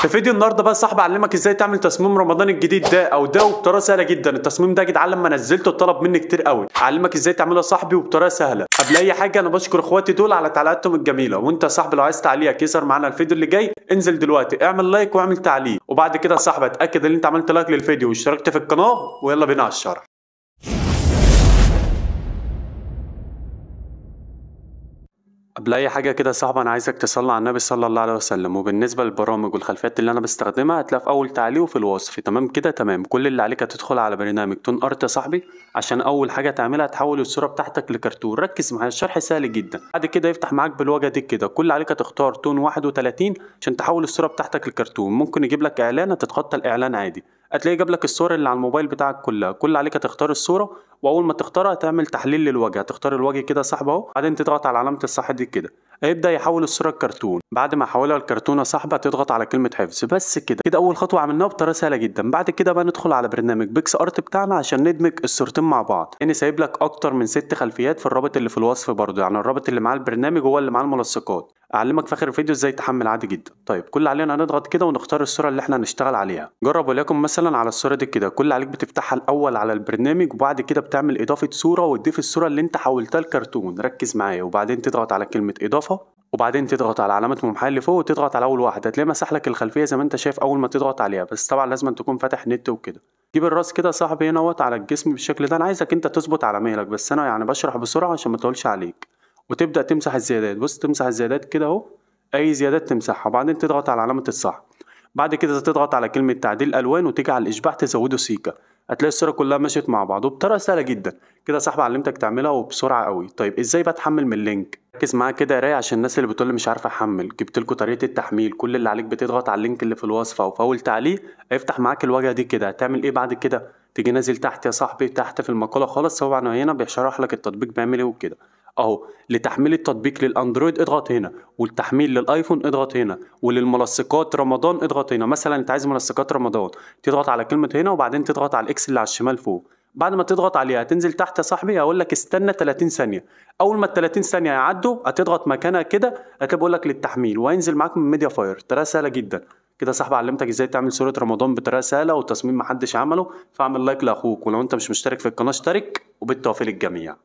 في فيديو النهارده بقى صاحبي اعلمك ازاي تعمل تصميم رمضان الجديد ده او ده وبطريقة سهلة جدا. التصميم ده يا جدعان لما نزلته اتطلب مني كتير قوي، اعلمك ازاي تعمله يا صاحبي وبطريقة سهلة. قبل اي حاجة انا بشكر اخواتي دول على تعليقاتهم الجميلة، وانت يا صاحبي لو عايز تعليقك يظهر معانا الفيديو اللي جاي انزل دلوقتي اعمل like واعمل تعليق، وبعد كده يا صاحبي اتاكد ان انت عملت like للفيديو واشتركت في القناة، ويلا بينا على الشرح. قبل اي حاجة كده يا صاحبي انا عايزك تصلي على النبي صلى الله عليه وسلم. وبالنسبة للبرامج والخلفيات اللي انا بستخدمها هتلاقيها في اول تعليق وفي الوصف، تمام كده؟ تمام. كل اللي عليك هتدخل على برنامج Toon Art يا صاحبي، عشان اول حاجة تعملها تحول الصورة بتاعتك لكرتون. ركز معايا الشرح سهل جدا. بعد كده يفتح معاك بالواجهه دي كده، كل اللي عليك هتختار Toon 31 عشان تحول الصورة بتاعتك لكرتون. ممكن يجيب لك اعلان، هتتخطى الاعلان عادي، هتلاقيه جاب لك الصور اللي على الموبايل بتاعك كلها. كل اللي عليك هتختار الصورة، واول ما تختارها هتعمل تحليل للوجه، هتختار الوجه كده يا صاحبي اهو، بعدين تضغط على علامة الصح دي كده، هيبدا يحول الصورة لكرتون. بعد ما حولها لكرتون يا صاحبي هتضغط على كلمة حفظ. بس كده كده اول خطوة عملناها بطريقة سهلة جدا. بعد كده بقى ندخل على برنامج PicsArt بتاعنا عشان ندمج الصورتين مع بعض. انا سايب لك اكتر من 6 خلفيات في الرابط اللي في الوصف برضه، يعني الرابط اللي معاه البرنامج هو اللي معاه الملصقات. اعلمك في اخر الفيديو ازاي تحمل عادي جدا. طيب كل اللي علينا هنضغط كده ونختار الصورة اللي احنا هنشتغل عليها. جرب وليكن مثلا على الصورة دي كده، كل اللي عليك بتفتحها الاول على البرنامج، وبعد كده بتعمل اضافه صوره وتضيف الصورة اللي انت حولتها لكرتون. ركز معايا، وبعدين تضغط على كلمة اضافه، وبعدين تضغط على علامة ممحاه اللي فوق، وتضغط على اول واحدة، هتلاقي مسح لك الخلفية زي ما انت شايف اول ما تضغط عليها. بس طبعا لازم تكون فاتح نت وكده. جيب الراس كده يا صاحبي هنا اهوت على الجسم بالشكل ده. انا عايزك انت تظبط على مهلك، بس انا يعني بشرح بسرعة عشان ما اطولش عليك. وتبدا تمسح الزيادات، بص تمسح الزيادات كده اهو، اي زيادات تمسحها، وبعدين تضغط على علامة الصح. بعد كده تضغط على كلمة تعديل الوان وتيجي على الاشباع تزوده سيكه، هتلاقي الصورة كلها مشيت مع بعض وبطريقة سهلة جدا كده يا صاحبي. علمتك تعملها وبسرعة قوي. طيب ازاي بتحمل من ال link؟ ركز معايا كده يا رايق عشان الناس اللي بتقول مش عارفه احمل. جبت لكم طريقه التحميل، كل اللي عليك بتضغط على ال link اللي في الوصف او في اول تعليق، هيفتح معاك الواجهة دي كده. هتعمل ايه بعد كده؟ تيجي نازل تحت يا صاحبي، تحت في المقالة خالص، هو هنا بيشرح لك التطبيق بيعمل ايه وكده اهو. لتحميل التطبيق للاندرويد اضغط هنا، والتحميل للايفون اضغط هنا، وللملصقات رمضان اضغط هنا. مثلا انت عايز ملصقات رمضان، تضغط على كلمة هنا وبعدين تضغط على ال X اللي على الشمال فوق. بعد ما تضغط عليها هتنزل تحت يا صاحبي، هقول لك استنى 30 ثانية. اول ما ال 30 ثانية يعدوا هتضغط مكانها كده، هتلاقي بيقول لك للتحميل، وهينزل معاك من MediaFire. طريقه سهلة جدا كده يا صاحبي، علمتك ازاي تعمل صوره رمضان بطريقة سهلة وتصميم محدش عمله. فاعمل like لاخوك، ولو انت مش مشترك في القناة اشترك، وبالتوفيق للجميع.